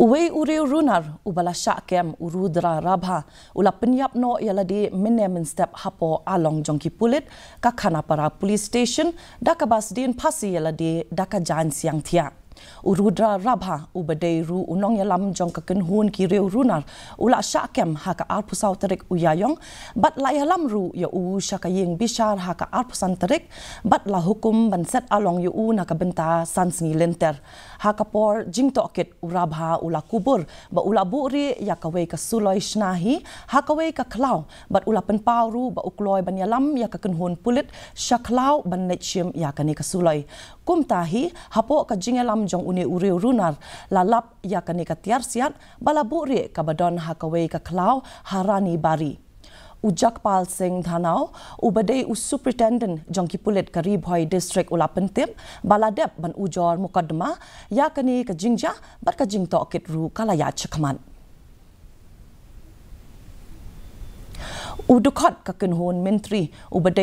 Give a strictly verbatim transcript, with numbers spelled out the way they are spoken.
Uwei u riew runar uba la shah kem, u Rudra Rabha, u la pynïap noh ïa lade mynne mynstep hapoh along jong ki pulit ka Khanapara Police Station da kaba sdien phasi ïa lade da ka jaiñ siang thiah. U Rudra Rabha uba dei ruh u nongïalam jong ka kynhun ki riew runar u la shah kem ha ka arphew saw tarik u Ïaïong bad la ïalam ruh ïa u sha ka ïing bishar ha ka arphew san tarik bad la hukum ban set along ïa u na ka bynta san sngi lynter. Ha ka por jingtohkit, u Rabha u la kubur ba u la buhrieh ïa kawei ka suloi shna hi ha kawei ka khlaw bad u la pynpaw ruh ba u kloi ban ïalam ïa ka kynhun pulit sha khlaw ban leit shim ïa kane ka suloi. Kumta hi, hapoh ka jingïalam jong une u riew runar, la lap ïa kane ka tiar siat ba la buhrieh kaba don ha kawei ka khlaw ha Rani Bari. U Jagpal Singh Dhanau uba dei u Superintendent jong ki pulit ka Ri Bhoi District u la pyntip ba la dep ban ujor mukotduma ïa kane ka jingjia bad ka jingtohkit ruh ka la ïaid shakhmat. U dkhot ka kynhun Myntri uba dei